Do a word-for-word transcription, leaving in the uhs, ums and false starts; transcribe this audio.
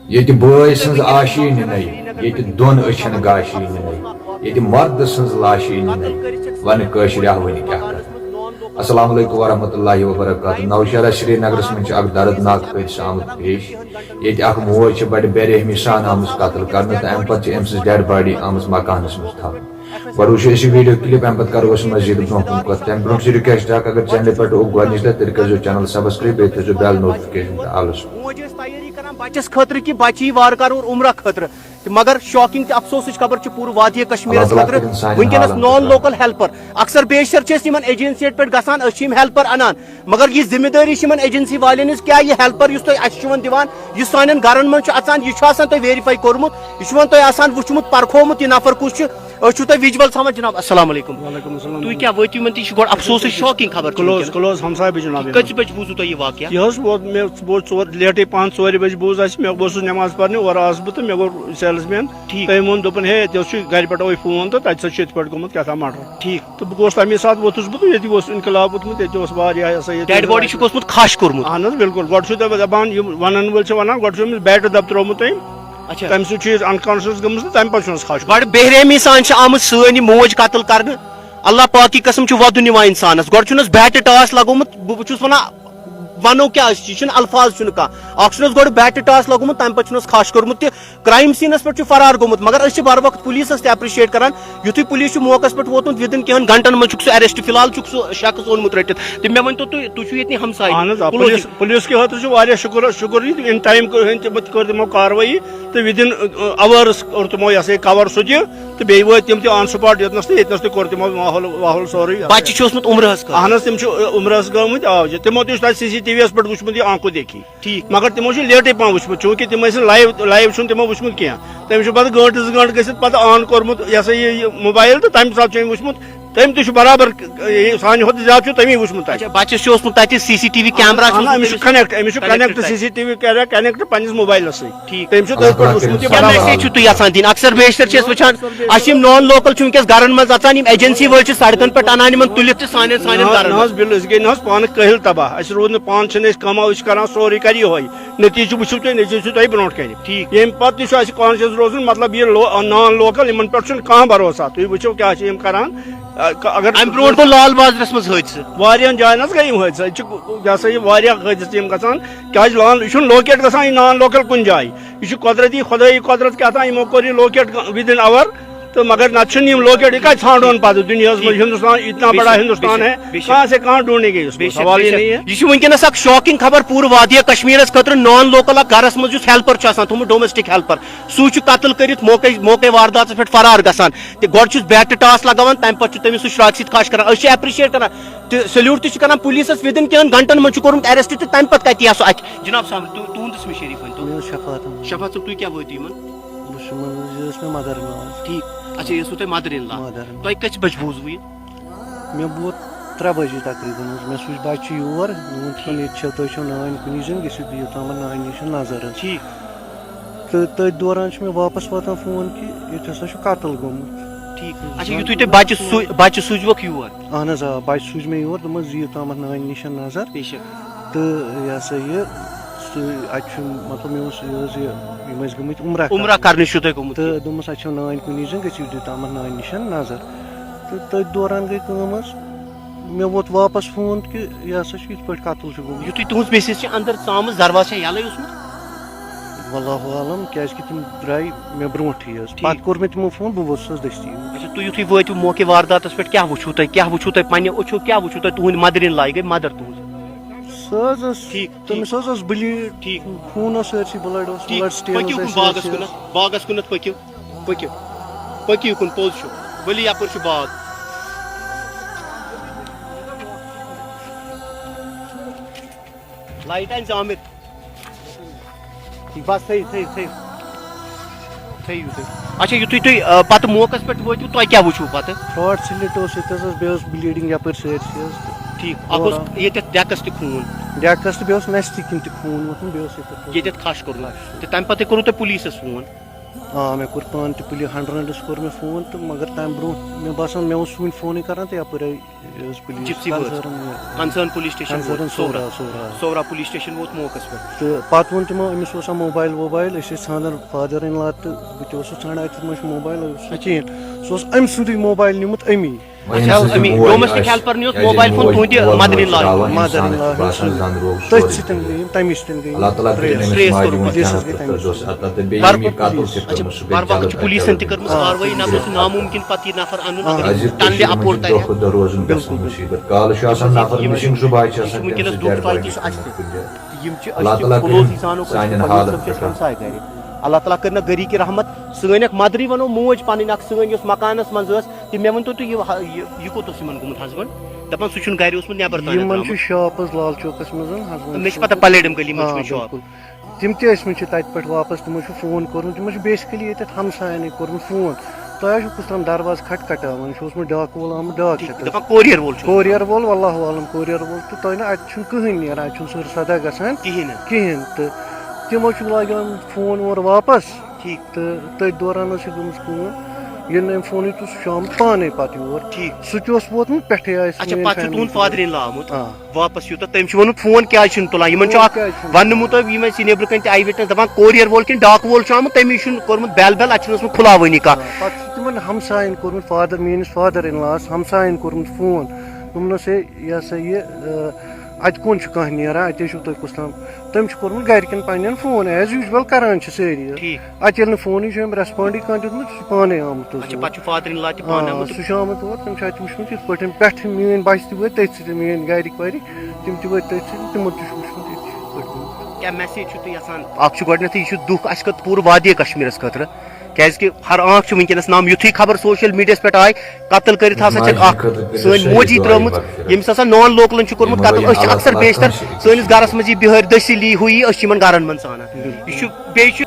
ییٚتہِ بٲے سٕنٛز آشی نِنَے، ییٚتہِ دۄن أچھَن گاشی نِنَے، ییٚتہِ مردٕ سٕنٛز لاشی نِنَے، وَنہٕ کٲشرِ آہوٕنۍ کیٛاہ کَرٕ۔ السلام علیکم ورحمۃ اللہ وبرکاتہ۔ نوشہرہ سرینگرس منٛز چھُ اکھ دردناک حٲدثہٕ آمُت پیش، ییٚتہِ اکھ موج چھِ بڑِ بے رحمی سان آمٕژ قتل کرنہٕ تہٕ اَمہِ پتہٕ چھِ أمۍ سٕنٛز ڈیڈ باڈی آمٕژ مکانس منٛز تھاونہٕ۔ گۄڈٕ وٕچھو أسۍ یہِ ویڈیو کلپ، اَمہِ پتہٕ کرو أسۍ مزید برونٛہہ کُن کتھ۔ تَمہِ برونٛہہ چھِ رِکویسٹ اکھ، اگر چینلہِ پٮ۪ٹھ چھُکھ گۄڈٕنِچ لٹہِ، تیٚلہِ کٔرۍزیو چینل سبسکرایب، بیٚیہِ تھٲیزیو بیل نوٹیفکیشن تہٕ آلس۔ موج ٲس تیٲری کران بچس خٲطرٕ کہِ بچہٕ یی وارٕ کارٕ اور عمرہ خٲطرٕ۔ تہٕ مگر شاکنگ تہٕ افسوسٕچ خبر چھِ پوٗرٕ وادی کشمیرس اللہ تعالیٰ خٲطرٕ۔ کٔرِنۍ سانٮ۪ن وٕنکیٚنس حالن نان خٲطرٕ۔ لوکل ہیلپر، اکثر بیشتر چھِ أسۍ یِمن ایجنسین پٮ۪ٹھ گژھان، أسۍ چھِ یِم ہیلپر انان، مگر یہِ ذمہ دٲری چھِ یِمن ایجنسی والٮ۪ن ہٕنٛز، کیٛاہ یہِ ہیلپر یُس تُہۍ اَسہِ چھُ یِوان دِوان، یُس سانٮ۪ن گرن منٛز چھُ اژان، یہِ چھُ آسان تۄہہِ ویریفائی کوٚرمُت، یہِ چھُ یِوان تۄہہِ آسان وٕچھمُت، پرکھومُت یہِ نفر کُس چھُ، أسۍ چھِو تۄہہِ ویجول تھاوان جناب۔ السلام علیکم۔ وعلیکم السلام۔ تُہۍ کیٛاہ وٲتِو یِمن تہِ، یہِ چھُ گۄڈٕ افسوسٕچ شاکنگ خبر چھِ کلوز، وٕنکیٚنس۔ کلوز ہمساے بجہِ جناب یِمن۔ کٔژِ بجہِ بوٗزوٕ تۄہہِ یہِ واقعہ؟ یہِ حظ ووت مےٚ، بہٕ اوسُس ژور، لیٹٕے پہن ژورِ بجہِ بوٗز اَسہِ، مےٚ اوسُس نٮ۪ماز پرنہِ، اورٕ آس بہٕ تہٕ مےٚ گوٚو سیلٕز مین۔ ٹھیٖک۔ تٔمۍ ووٚن، دوٚپُن، ہے، ییٚتہِ اوس چھُ گرِ پٮ۪ٹھ اوے فون تہٕ تَتہِ سا چھُ یِتھ پٲٹھۍ گوٚمُت کیٛاہ تام مَرڈَر۔ ٹھیٖک۔ تہٕ بہٕ گوس تَمی ساتہٕ ووٚتھُس بہٕ تہٕ ییٚتہِ اوس اِنقلاب ووٚتھمُت، ییٚتہِ اوس واریاہ، یہِ ہسا یہِ ڈیڈ باڈی چھُ گوٚژھمُت خاش کوٚرمُت۔ اہن حظ، بِلکُل۔ گۄڈٕ چھُ دَپان، یِم وَنَن وٲلۍ چھِ وَنان، گۄڈٕ چھُ أمِس بیٹہٕ دَب ترٛوومُت أمۍ، اچھا۔ تَمہِ سۭتۍ چھُ یہِ انکانشس گٔمٕژ تہٕ تَمہِ پَتہٕ چھُنَس خاش۔ بَڑٕ بے رحمی سان چھِ آمٕژ سٲنۍ یہِ موج قتل کرنہٕ۔ اللہ پاکی قسم چھُ وَدُن یِوان اِنسانَس۔ گۄڈٕ چھُنَس بیٹہٕ ٹاس لَگومُت، بہٕ، بہٕ چھُس وَنان، وَنو کیٛاہ أسۍ، یہِ چھُنہٕ الفاظ چھُنہٕ کانٛہہ۔ اَکھ چھُنَس گۄڈٕ بیٹہٕ ٹاس لَگومُت، تَمہِ پَتہٕ چھُنَس خاش کوٚرمُت تہِ۔ کرائم سینس پٮ۪ٹھ چھُ فرار گوٚمُت، مگر أسۍ چھِ بر وقت پولیسس تہِ اپریشیٹ کران۔ یُتھُے پولیس چھُ موقعس پٮ۪ٹھ ووتمُت، within کینٛہن گھنٹن منٛز چھُکھ سُہ اریسٹ، فی الحال چھُکھ سُہ شخص اوٚنمُت رٔٹِتھ۔ تہٕ مےٚ ؤنۍتو تُہۍ، تُہۍ چھِو ییٚتہِ ہمساے، اہن حظ، آ، close۔ پولیس، پولیس کہِ خٲطرٕ چھُ واریاہ شُکر، شُکر یہِ، in time کٔر، ہن تِمو، کٔر تِمو کاروٲیی تہٕ within hours کوٚر تِمو یہِ ہسا یہِ cover سُہ تہِ، تہٕ بیٚیہِ وٲتۍ تِم تہِ on spot یوٚتنس تہٕ ییٚتنس تہِ کوٚر تِمو ماحول، واحول سورُے۔ بچہِ چھِ اوسمُت عمرہس خٲطرٕ۔ اہن حظ، تِم چھِ، ع، عمرہس گٔمٕتۍ، آ، تِمو تہِ چھُ تَتہِ سی سی ٹی وی یس پٮ۪ٹھ وُچھمُت یہِ آنکھو دیکھی۔ ٹھیٖک۔ مگر تِمو چھُ لیٹٕے پہم وٕچھمُت، چوٗنٛکہِ تِم ٲسۍ نہٕ live، live چھُنہٕ تِمو وٕچھمُت کینٛہہ۔ تٔمِس چھُ پَتہٕ گٲنٛٹہٕ زٕ گٲنٛٹہٕ گٔژھِتھ پَتہٕ on کوٚرمُت، یہِ ہسا یہِ، یہِ موبایل، تہٕ تَمہِ ساتہٕ چھُ أمۍ وٕچھمُت۔ تٔمۍ تہِ چھُ برابر، یہِ سانہِ کھۄتہٕ زیادٕ چھُ تٔمی وٕچھمُت تَتہِ۔ اچھا، بَچَس چھُ اوسمُت تَتہِ C C T V camera چھُ اہن، اوسمُت أمِس چھُ تٔمِس کنیکٹ، أمِس چھُ connect کنیکٹ تَتہِ۔ C C T V camera connect پنٛنِس موبایلَس سۭتۍ۔ ٹھیٖک۔ تٔمۍ چھُ تٔتھۍ پٮ۪ٹھ وٕچھمُت یہِ کیٛاہ برابر۔ میسیج چھُ تُہۍ یَژھان دِنۍ؟ اکثر بیشتر چھِ أسۍ وٕچھان، اَسہِ چھِ یِم نان لوکل چھِ وٕنکیٚس گرن منٛز اژان، یِم ایجنسی وٲلۍ چھِ سڑکن پٮ۪ٹھ اَنان یِمن تُلِتھ تہٕ سانٮ۪ن، سانٮ۪ن نہ، گرن نہ منٛز۔ حظ، بِل، أسۍ گٔے نہ حظ پانہٕ کٲہِل تباہ۔ اَسہِ روٗد نہٕ پانہٕ چھِنہٕ أسۍ کماو، أسۍ چھِ کران سورُے کرِ یِہوٚے۔ نتیٖجہٕ وٕچھِو تُہۍ، نتیٖجہٕ چھُ تۄہہِ برونٛٹھ کنہِ۔ ٹھیٖک۔ ییٚمہِ پتہٕ تہِ چھُ اَسہِ conscious روزُن، مطلب، یہِ لو-، نان لوکل، یِمن پٮ۪ٹھ چھُنہٕ کانٛہہ بھروسہ۔ تُہۍ وٕچھِو کیٛاہ چھِ یِم کران۔ اَ، ک-، اگر اَمہِ برونٛٹھ گوٚو لال بازرس منٛز حٲدثہٕ۔ واریاہن جاین حظ گٔے یِم حٲدثہٕ۔ ییٚتہِ چھِ، یہِ ہسا یہِ، واریاہ حٲدثہٕ چھِ یِم گژھان۔ کیٛازِ لان-، یہِ چھُنہٕ locate گژھان، یہِ نان لوکل کُنہِ جایہِ۔ یہِ چھُ قۄدرتی، خۄدٲیی قۄدرت کیٛاہ تام، یِمو کوٚر یہِ locate within hour۔ تہٕ مگر نتہٕ چھِنہٕ یِم locate، یہِ کتہِ ژھانٛڈون پتہٕ دُنیاہس منٛز؟ ٹھیٖک۔ ہندوستان اتنا بے بڑا شک، ہندوستان بے شک، ہے، بے شک۔ کہاں سے کہاں ڈھونڈیں گے اس کو؟ بے شک، سوال بے ہی شک۔ نہیں ہے۔ یہِ چھُ وٕنکیٚنس اکھ شاکنگ خبر پوٗرٕ وادی کشمیرس خٲطرٕ۔ نان لوکل اکھ گرس منٛز یُس ہیلپر چھُ آسان تھوٚومُت، ڈومیسٹک ہیلپر، سُے چھُ قتل کٔرِتھ موقعے، موقعے وارداتس پٮ۪ٹھ فرار گژھان۔ تہٕ گۄڈٕ چھُس بیٹہٕ ٹاس لگاوان، تمہِ پتہٕ چھُ تٔمِس سُہ شراکہِ سۭتۍ خاش کران۔ أسۍ چھِ اپریشیٹ کران تہٕ سلیوٹ تہِ چھِ کران پولیسس۔ within کینٛہن گھنٹن منٛز چھُ کوٚرمُت اریسٹ تہٕ تمہِ پتہٕ کتہِ یِیہِ سُہ اتھِ؟ جناب صاحب، تُہۍ، تُہُنٛد اسمِ شریف ؤنۍ تو۔ مےٚ حظ شفاعت احمد۔ شفاعت صٲب، تُہۍ کیٛاہ وٲتِو یِمن؟ بہٕ چھُس یِمن حظ، یہِ ٲس مےٚ مدر اِن لا حظ۔ ٹھیٖک۔ اچھا، یہِ ٲسوٕ تۄہہِ مدر اِن لا؟ مدر اِن لا۔ تۄہہِ کٔژِ بجہِ بوٗزوٕ یہِ؟ مےٚ ووت ترٛےٚ بجے تقریٖباً حظ۔ مےٚ سوٗز بچہِ یور، مےٚ ووٚن تِمن، ٹھیٖک۔ ییٚتہِ چھَو، تۄہہِ چھَو نانۍ کُنی زٔنۍ، گٔژھِو دِیِو تامَتھ نانہِ نِش نظر حظ۔ ٹھیٖک۔ تہٕ تٔتھۍ دوران چھُ مےٚ واپس واتان فون کہِ ییٚتہِ ہسا چھُ قتل گوٚمُت۔ ٹھیٖک۔ اچھا، یُتھُے تۄہہِ بچہِ سوٗ-، بچہِ سوٗزوکھ یور؟ اہن حظ، آ، بچہِ سوٗز مےٚ یور، دوٚپمَس، دِیِو تامَتھ نانہِ نِش نظر۔ بے شک۔ تہٕ یہِ ہسا یہِ، سُہ، اَتہِ چھُ، مطلب، مےٚ اوس، یہِ اوس یہِ، یِم ٲسۍ گٔمٕتۍ عمرہ عمرہ کرنہِ۔ کرنہِ چھُو تۄہہِ گوٚمُت؟ تہٕ دوٚپمَس، اَتہِ چھَو نانۍ کُنی زٔنۍ، گٔژھِو دِیِو تامَتھ نانہِ نِش نظر۔ تہٕ تٔتھۍ دوران گٔے کٲم حظ، مےٚ ووت واپس فون کہِ یہِ ہسا چھُ یِتھ پٲٹھۍ قتل چھُ گوٚمُت۔ یُتھُے تُہٕنٛز مسز چھِ اندر ژامٕژ، دروازٕ چھا یَلَے اوسمُت؟ واللہ عالم، کیازِ کہِ تِم درٛاے مےٚ برونٛٹھٕے حظ۔ ٹھیٖک۔ پتہٕ کوٚر مےٚ تِمو فون، بہٕ ووتُس حظ دٔستی۔ اچھا، تُہۍ یُتھُے وٲتِو موقعے وارداتس پٮ۪ٹھ، کیٛاہ وٕچھِو تۄہہِ؟ کیٛاہ وٕچھِو تۄہہِ؟ پننہِ أچھو کیٛاہ وٕچھِو تۄہہِ؟ تُہٕنٛدِ مدرِ اِن لا گٔے مدر تُہٕنٛز۔ سۄ حظ ٲس، ٹھیٖک، ٹھیٖک۔ تٔمِس حظ ٲس بلیٖڈ، ٹھیٖک۔ خوٗن اوس سٲرسٕے، بٕلڈ اوس، ٹھیٖک۔ بٕلڈ سٹینٕز پٔکِو کُن ٲسۍ باغس سٲرسٕے حظ۔ کُنتھ، باغس کُنتھ پٔکِو۔ پٔکِو۔ پٔکِو کُن، پوٚز چھُ۔ ؤلِو یپٲرۍ چھُ باغ۔ لایٹ آسہِ زامِر۔ بس، تھٲیِو، تھٲیِو، تھٲیِو۔ تھٲیِو تُہۍ۔ اچھا، یُتھُے تُہۍ، آ، پتہٕ موقعس پٮ۪ٹھ وٲتِو، تۄہہِ کیٛاہ وٕچھوٕ پتہٕ؟ تھرٛاٹ سِلِٹ اوس ییٚتہِ حظ، بیٚیہِ ٲس بلیٖڈِنٛگ یپٲرۍ سٲرسٕے حظ۔ ٹھیٖک۔ اکھ اوس ڈیکس تہِ خوٗن۔ ڈیکس تہٕ بیٚیہِ اوس نستہِ کِنۍ تہِ خوٗن ووتھمُت، بیٚیہِ اوس ییٚتٮ۪تھ۔ ییٚتٮ۪تھ خش کوٚرمُت۔ خش۔ تہٕ تَمہِ پتہٕ تہِ کوٚروٕ تۄہہِ پُلیٖسَس فون؟ آ، مےٚ کوٚر پانہٕ تہِ پُلیٖس، ہنڈرنڈس کوٚر مےٚ فون تہٕ مگر تَمہِ برونٛہہ مےٚ باسان مےٚ اوس سُہ وٕنہِ فونٕے کران تہٕ یَپٲرۍ آیہِ، یہِ ٲس پُلیٖس Gypsy وٲژ۔ Concern، یہِ، Concern police station ووت، Concern سورا، سورا۔ سورا۔ سورا police station ووت موقعس پٮ۪ٹھ۔ تہٕ پَتہٕ ووٚن تِمو أمِس اوس موبایل ووبایل، أسۍ ٲسۍ ژھانڈان فادر اِن لا تہٕ بہٕ تہِ اوسُس ژھانڈان اَتہِ، تِمن چھُ موبایل، اوس نہٕ کِہیٖنۍ۔ سُہ اوس أمۍ سُنٛدُے موبایل نیوٗمُت أمی۔ اچھا، أمۍ سٕنٛز أمۍ، موج ڈومیسٹک آسہِ، ہیلپر نیوٗ یا یہِ موبایل فون موج تُہنٛدِ وول mother in موج law۔ تراوان، مدر اِن اِنسان لا چھُ ہُنٛد باسان سُہ۔ زَن روو تٔتھۍ سورُے سۭتۍ کینٛہہ۔ گٔے یِم، تَمی سۭتۍ گٔے یِم۔ اللہ تعالیٰ کٔرِنۍ أمِس trace ماجہِ کوٚرمُت۔ ہُنٛد Trace جنت کوٚرمُت۔ فردوس عطا تہٕ بیٚیہِ یِم یہِ قتل چھِ اچھا، کٔرمٕژ، سُہ گژھِ بر وقت جلد چھِ از پُلیٖسن جلد تہِ کٔرمٕژ۔ آ۔ کاروٲیی، نہ سا چھُ نامُمکِن پتہٕ یہِ نفر اَنُن، آ۔ اگر کیٛازِ ٹنلہِ کٔشیٖرِ منٛز اَپور چھِ دۄہ ترِ۔ کھۄتہٕ دۄہ روزان گژھان مُصیٖبت۔ کالہٕ چھُ آسان نفر یہِ چھُ، missing، صُبحٲے چھِ یہِ چھُ آسان وٕنکیٚنَس تٔمۍ سٕنٛز دُکھ dead تۄہہِ body تہِ چھِ آسان۔ کُنہِ جایہِ۔ یِم چھِ، اللہ أسۍ چھِ تعالیٰ کٔرِنۍ پُلوز یہِ زانو کٲشِر سانٮ۪ن پٲٹھۍ، حالن صٲب چھِ پٮ۪ٹھ شمساے گرِ۔ اللہ تعالیٰ کٔرِنَکھ گری کی رحمت۔ سٲنۍ اکھ مدرٕے وَنو، موج پَنٕنۍ اکھ سٲنۍ یۄس مکانَس منٛز ٲس، تہٕ مےٚ ؤنۍ تو تُہۍ، یہِ ہا-، یہِ، یہِ کوٚت اوس یِمَن گوٚمُت husband؟ دَپان سُہ چھُنہٕ گرِ اوسمُت، نٮ۪بر تانٮ۪تھ یِمَن چھُ درٛامُت۔ Shop حظ لال چوکَس منٛز حظ، تہٕ مےٚ چھِ پَتہ پَلیڈَم گٔلی منٛز چھِ آ، یِمَن shop۔ بِلکُل۔ تِم تہِ ٲسۍ مٕتۍ چھِ تَتہِ پٮ۪ٹھ واپَس، تِمو چھُ فون کوٚرمُت، تِمو چھُ basically ییٚتٮ۪تھ ہمساینٕے کوٚرمُت فون، تۄہہِ حظ چھُو کُس تام دروازٕ کھٹکھٹاوان، یہِ چھُ اوسمُت ڈاکہٕ وول آمُت ڈاکہٕ ٹھیٖک، ہٮ۪تھ۔ دَپان courier وول چھُ۔ Courier وول، واللہ عالم courier وول، تہٕ تۄہہِ نہٕ اَتہِ چھُنہٕ کٕہٕنۍ نیران، اَتہِ چھُنہٕ سُہ سَدا گژھان کِہیٖنۍ نہٕ۔ کِہیٖنۍ۔ تہٕ تِمو چھُ لاگان فون اورٕ واپَس۔ ٹھیٖک۔ تہٕ تٔتھۍ دوران ٲس یہِ گٔمٕژ کٲم، ییٚلہِ نہٕ أمۍ فونٕے تُل، سُہ چھُ آمُت پانَے پَتہٕ یور۔ ٹھیٖک۔ سُہ تہِ اوس ووتمُت پٮ۪ٹھَے، آسہِ اچھا، میٛٲنۍ پَتہٕ چھُ family تُہُنٛد تہِ۔ Father in law آمُت۔ آ۔ واپَس یوٗتاہ، تٔمۍ چھُ ووٚنمُت فون کیٛازِ چھُنہٕ تُلان؟ یِمَن چھُ فون اَکھ کیٛازِ چھُنہٕ وننہٕ مُطٲبِق، یِم اَسہِ نیٚبرٕ کَنۍ تہِ eye witness دَپان courier وول کِنہٕ ڈاکہٕ وول چھُ آمُت، تٔمی چھُنہٕ کوٚرمُت bell bell، اَتہِ چھُنہٕ ٲسمٕژ کھُلاوٲنی کانٛہہ۔ آ، پَتہٕ چھُ تِمَن ہمسایَن کوٚرمُت، father، میٛٲنِس father in lawَس ہمسایَن کوٚرمُت فون، دوٚپمَس، ہے، یہِ ہسا یہِ، آ، اَتہِ کُن چھُ کانٛہہ نیران، اَتہِ ٲسِو تُہۍ کُس تام۔ تٔمۍ چھُ کوٚرمُت گَرِکٮ۪ن پنٛنٮ۪ن فون، as usual کَران چھِ سٲری۔ ٹھیٖک۔ اَتہِ ییٚلہِ نہٕ فونٕے چھُ أمۍ respondٕے کانٛہہ دیُتمُت، سُہ چھُ پانَے آمُت حظ اچھا، یور۔ پَتہٕ چھُ father in law تہِ پانہٕ آ، آمُت۔ سُہ چھُ آمُت اور، تٔمۍ چھُ اَتہِ وٕچھمُت یِتھ پٲٹھۍ پٮ۪ٹھٕ میٛٲنۍ بَچہِ تہِ وٲتۍ تٔتھۍ سۭتۍ، میٛٲنۍ گَرِکۍ وٲرِکۍ، تِم تہِ وٲتۍ تٔتھۍ سۭتۍ، تِمَن تہِ چھُ وٕچھمُت یِتھ پٲٹھۍ۔ کیٛاہ message چھُو تُہۍ یَژھان؟ اَکھ چھُ گۄڈٕنٮ۪تھٕے، یہِ چھُ دُکھ اَسہِ خٲطرٕ پوٗرٕ وادی کشمیٖرَس خٲطرٕ، کیٛازِکہِ ہر آنکھ چھِ وٕنکیٚنَس نام یُتھُے خبر social mediaہَس پٮ۪ٹھ آے، قتل کٔرِتھ ہسا چھَکھ ماجہِ اَکھ خٲطرٕ کٔرِو سٲنۍ سٲری موجی دُعا ترٲومٕژ، مغفرت۔ ییٚمِس ہسا non localَن چھُ کوٚرمُت یِمو قتل۔ ؤنۍ أسۍ چھِ اللہ اکثر تعالیٰ بیشتر کٲنٛسہِ أکِس سٲنِس گرَس منٛز یہِ بِہٲرۍ دٔسِلی ہُہ یہِ، أسۍ چھِ یِمَن گرَن منٛز ژانان۔ یہِ چھُ، بیٚیہِ چھُ